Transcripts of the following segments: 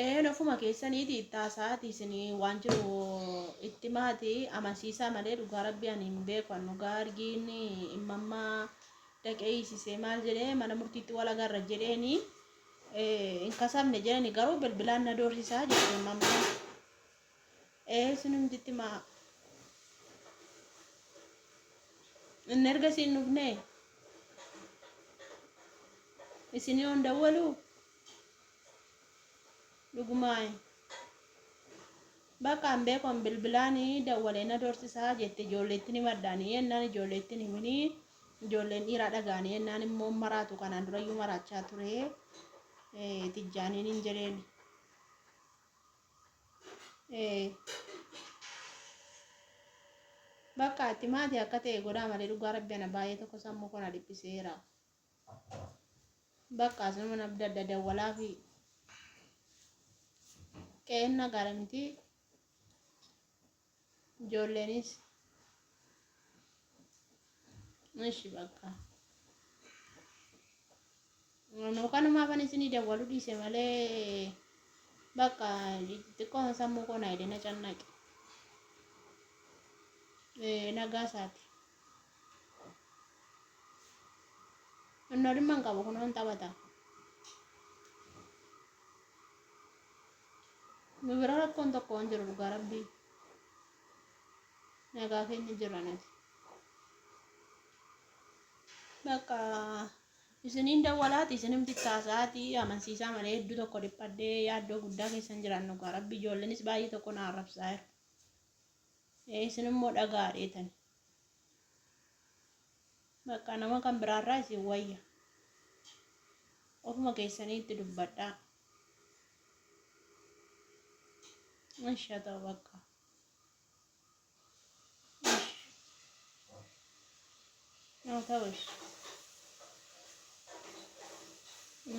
Een ofuma keessaniiti itti haasa'aati isin waan jiru itti maati amansiisaa malee dhugaa rabbi ani hin beeku an dhugaa argiin immammaa dhaqee hiisisee maal jedhee mana murtiitti wal agarra jedheeni hin kasabne jedhani garuu bilbilaan na doorsisaa jedhe immammaa ee isinumti itti maa inni erga isin dhufnee isinii on dawwaluu Dhugumaayi. Bakka an beeku an bilbilaani dawwalee na doorsisaa jette ijoolleettiin himadhaanii jennaan ijoolleettiin himinii ijoolleen dhiiraa dhagaanii jennaan immoo maraatu kanaan durayyuu maraachaa ture tijjaaniin hin jedheen. Bakka itti maatii akka ta'e godhaa malee dhugaa rabbi ana baay'ee tokko sammuu koo na dhiphiseera. Bakka asuman abdadha dawwalaafi. Qe'een nagaadha miti. Ijoolleenis. Ishi bakka. Anuu kanumaafan isinii dawwaluu dhiise malee bakka xiqqoo sammuu koo na hidhe na cannaqe. Nagaa isaati. Innoo dhimma hin qabu kunoon taphata. Nu bira rakkoon tokko hin jiru dhugaa rabbii. Nagaa keenya jirra nuti. Bakka isiniin dawwalaati isinimti itti haasa'aati amansiisaa malee hedduu tokko dhiphadhee yaaddoo guddaa keessan jiran dhugaa rabbii ijoolleenis baay'ee tokko na arrabsaa jiru. Isin immoo dhagaa dheetan. Bakka nama kan biraarraa isin wayya. Ofuma keessanii itti dubbadhaa. Ishi haa ta'u bakka. Ishi. Haa ta'u ishi.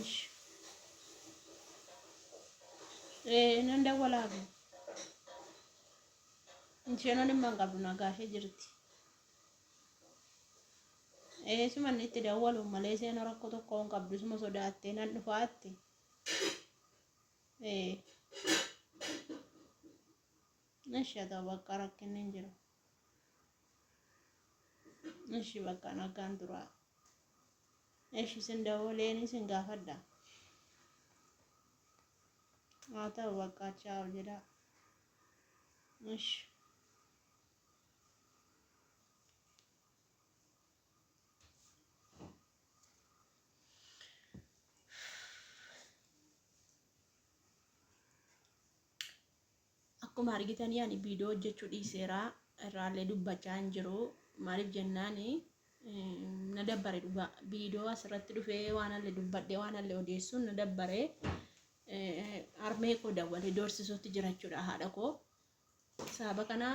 Ishi. Nan dawwalaafi. Isheen dhimma hin qabdu nagaa ishee jirti. Eessuma inni itti dawwalu malee isheen rakkoo tokko hin qabdu isuma sodaattee nan dhufaatti. Ee. Ishi haa ta'u bakka rakkinni hin jiru. Ishi bakka nagaan turaa. Ishi isin dawwaleen isin gaafadha. Haa ta'u bakka chaaw jedhaa. Ishi. Akkuma argitanii ani viidiyoo hojjechuu dhiiseera irraallee dubbachaa hin jiru maaliif jennaan na dabbare dhugaa viidiyoo asirratti dhufee waan allee dubbadhee waan allee odeessuun na dabbare harmee koo dawwalee doorsisuutti jira jechuudha haadha koo Sababa kana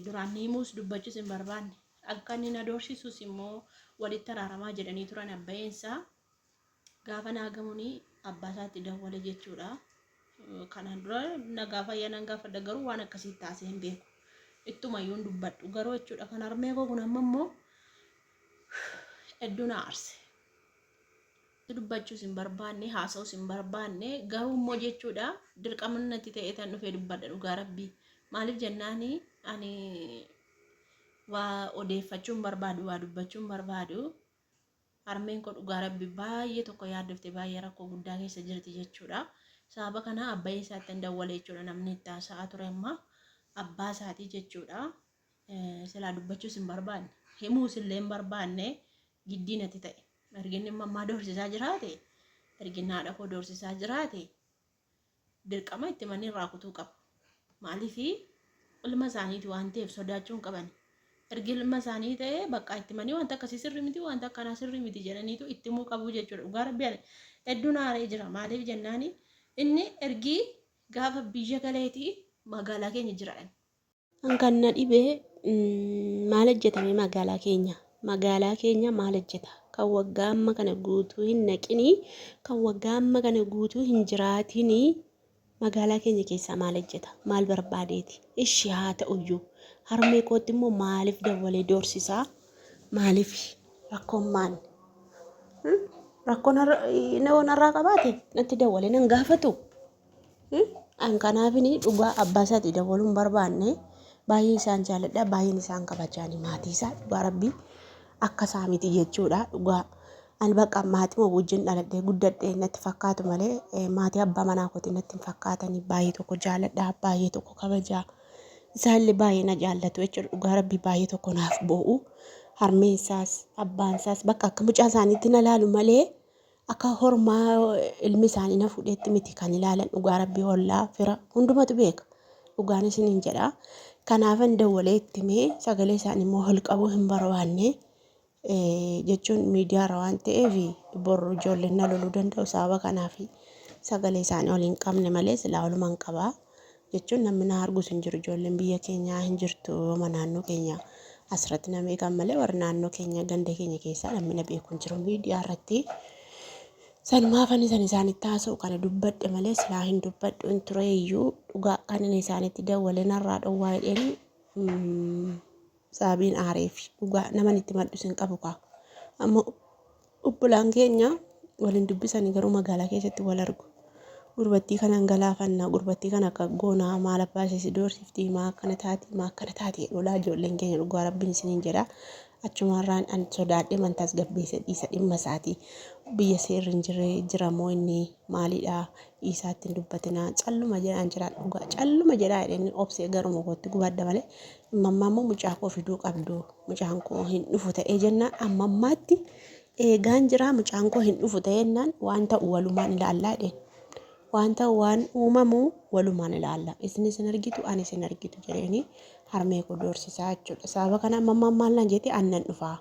duraan ni himuus dubbachuus hin barbaanne. Akka inni na doorsisus immoo walitti araaramaa jedhanii turan abbayeensaa. Gaafa naa gamuun abbaa isaatti dawwale jechuudha. Kanaan dura nagaa fayyaa nan gaafadha garuu waan akkasii taasisee hin beeku. Ittuma iyyuu hin dubbadhu garuu jechuudha kan harmee koo kun amma immoo hedduu na aarse. Dubbachuus hin barbaanne haasa'uus hin barbaanne garuu immoo jechuudha dirqama natti ta'e tan dhufee dubbadha dhugaa rabbii maaliif jennaani ani waa odeeffachuu hin barbaadu waa dubbachuu hin barbaadu harmeen koo dhugaa rabbi baay'ee tokko yaaddofte baay'ee rakkoo guddaa keessa jirti jechuudha sababa kana abbayee isaatti hin dawwale jechuudha namni itti haasa'aa ture amma abbaa isaatii jechuudha silaa dubbachuus hin barbaanne himuus illee hin barbaanne giddii natti ta'e. Erginni mammaa doorsisaa jiraate, erginni haadha koo doorsisaa jiraate, dirqama itti manii irraa kutuu qabu. Maaliif ilma isaaniiti waan ta'eef sodaachuu hin qaban. Ergi ilma isaanii ta'e bakka itti manii wanta akkasii sirrii miti wanta akkanaa sirrii miti jedhaniitu itti himuu qabu jechuudha. Dhugaa rabbi ani hedduun aaree jira. Maaliif jennaani inni ergii gaafa biyya galeetii magaalaa keenya jira. An kan na dhibe maal hojjetame magaalaa keenya magaalaa keenya maal hojjeta kan waggaa amma kana guutuu hin naqinii kan waggaa amma kana guutuu hin jiraatinii magaalaa keenya keessaa maal hojjeta maal barbaadeeti ishi haa ta'uyyuu harmee kootti immoo maaliif dawwalee doorsisaa maaliif rakkoon maal rakkoon narraa qabaate natti dawwalee nan gaafatu. An kanaafini dhugaa abbaa isaatii dawwaluu hin barbaanne. Baay'ee isaan jaaladha, baay'een isaan kabajaani maatii isaa dhugaa rabbii akka isaa miti jechuudha dhugaa. Ani bakka maatii wajjin dhaladhee guddadhe natti fakkaatu malee maatii abbaa manaa kootii natti hin fakkaatani. Baay'ee tokko jaaladha, baay'ee tokko kabajaa. Isaallee baay'ee na jaallatu jechuudha dhugaa rabbii baay'ee tokko naaf boo'u. Harmeen isaas abbaan isaas bakka akka mucaa isaaniitti na laalu malee akka hormaa ilmi isaanii na fuudheetti miti kan ilaalan dhugaa rabbii ollaa fira hundumatu beeka. Dhugaan isiniin jedha. Kanaafan dawwalee itti himee sagalee isaanii immoo ol qabuu hin barbaanne. Jechuun miidiyaarra waan ta'eef bor ijoolleen na loluu danda'u sababa kanaaf sagalee isaanii ol hin qabne malee silaa oluman qaba. Jechuun namni na argus hin jiru ijoolleen biyya keenyaa hin jirtu yooma naannoo keenya asirratti na beekan malee warri naannoo keenya ganda keenya keessaa namni na beeku hin jiru miidiyaa irratti. Sanumaaf ani san isaanitti haasa'u kana dubbadhe malee silaa hin dubbadhu hin ture iyyuu dhugaa kan inni isaanitti dawwale narraa dhowwaa jedheen sababiin aareef dhugaa naman itti madhus hin qabu kaa. Amma obbolaan keenya waliin dubbisanii garuu magaalaa keessatti wal argu. Gurbattii kanan galaafanna, gurbattii kana akka goonaa, maal abbaa ishee si doorsifti, maa akkana taati, maa akkana taati jedhu laa ijoolleen keenya dhugaa rabbiin isiniin jedha. Achumarraan an sodaadhee man tasgabbeesse dhiisa dhimma isaati. Biyya seerri hin jirre jira moo inni maalidha dhiisaatti hin dubbatinaa calluma jedhaan jiraan dhugaa calluma jedhaa jedheen obsee garuma kootti gubadha malee Amma ammaa immoo mucaa koo fiduu qabdu. Mucaan koo hin dhufu ta'ee jennaan amma ammaatti eegaan jiraa mucaan koo hin dhufu ta'ee jennaan waan ta'u walumaan ilaallaa jedheen. Waan ta'u waan uumamu walumaan ilaalla. Isin isin argitu ani isin argitu jedheeni harmee koo doorsisaa jechuudha. Sababa kana amma ammaa maal naan jette annan dhufaa.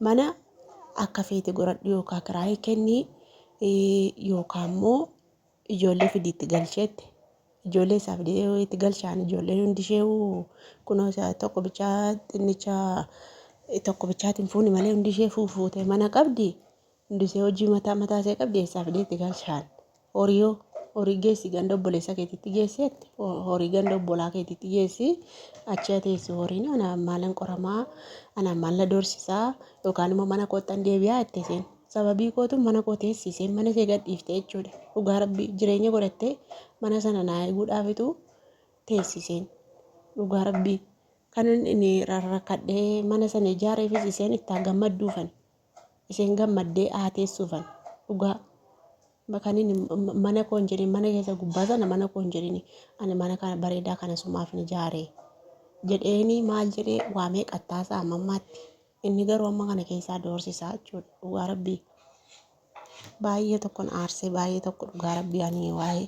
Mana akka feete godhadhu yookaan kiraayii kenni yookaan immoo ijoollee fidii itti galcheette. Ijoollee isaa fidee itti galchaan ijoolleen hundi ishee kunoo isa tokko bichaa xinnicha tokko bichaatiin fuuni malee hundi ishee fuufuute mana qabdi. Hundi ishee hojii mataa mataa ishee qabdi eessaa fidee itti galchaan. Horii hoo horii geessi ganda obboleessa keetiitti geessi jette horii ganda obbolaa keetiitti geessi achi ateessu horiin anaan maalan qoramaa anaan maal na doorsisaa yookaan immoo mana koottan deebi'aa jette isheen. Sababii kootu mana koo teessi isheen mana ishee gad dhiifte jechuudha. Dhugaa rabbii jireenya godhattee mana sana naa eeguudhaafitu teessi isheen. Dhugaa rabbii kan inni rarrakkadhee mana sana ijaareefis isheen itti haa gammadduufan. Isheen gammaddee haa teessuufan. Dhugaa kan inni mana koo hin jedhin mana keessa gubbaa sana mana koo hin jedhin ani mana kana bareedaa kana sumaaf ni ijaare jedheeni maal jedhee waa meeqa taasaa amma ammaatti. Inni garuu amma kana keessaa doorsisaa jechuudha. Dhugaa rabbii. Baay'ee tokkon aarsee baay'ee tokko dhugaa rabbii ani waa'ee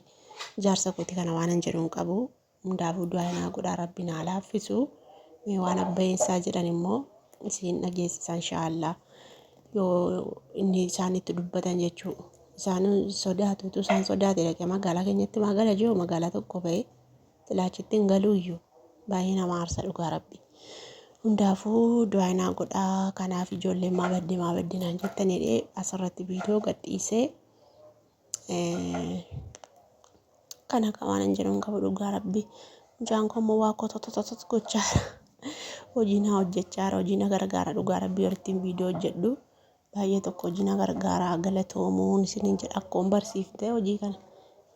jaarsa kooti kana waan hin jedhu hin qabu. Hundaafuu du'aa naa godhaa rabbi naa laaffisu. Mee waan abbayeensaa jedhan immoo isiin dhageessisa inshaallah. Yoo inni isaan itti dubbatan jechuu. Isaan sodaatu utuu isaan sodaate dhaqee magaalaa keenyatti magaalaa jiru magaalaa tokko ba'ee. Silaa achitti hin galuuyyu. Baay'ee nama aarsa dhugaa rabbi. Hundaafuu du'aa naa godhaa. Kanaaf ijoolleen maa badde maa badde naan jettan jedhee asirratti viidiyoo gadhiisee kana akka waan hin jedhu hin qabu dhugaa rabbi. Mucaan koo immoo waa kototototot gochaa jira. Hojii naa hojjechaa jira. Hojii na gargaara dhugaa rabbi yeroo ittiin viidiyoo hojjedhu. Baay'ee tokko hojii na gargaara galatoomuun isiniin jedha akkoon barsiifte hojii kana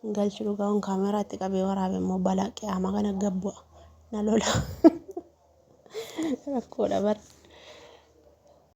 hin galchu dhugaa on kaameraatti qabee waraabe immoo balaa qiyaamaa kana gad bu'a na lola rakkoodha bara.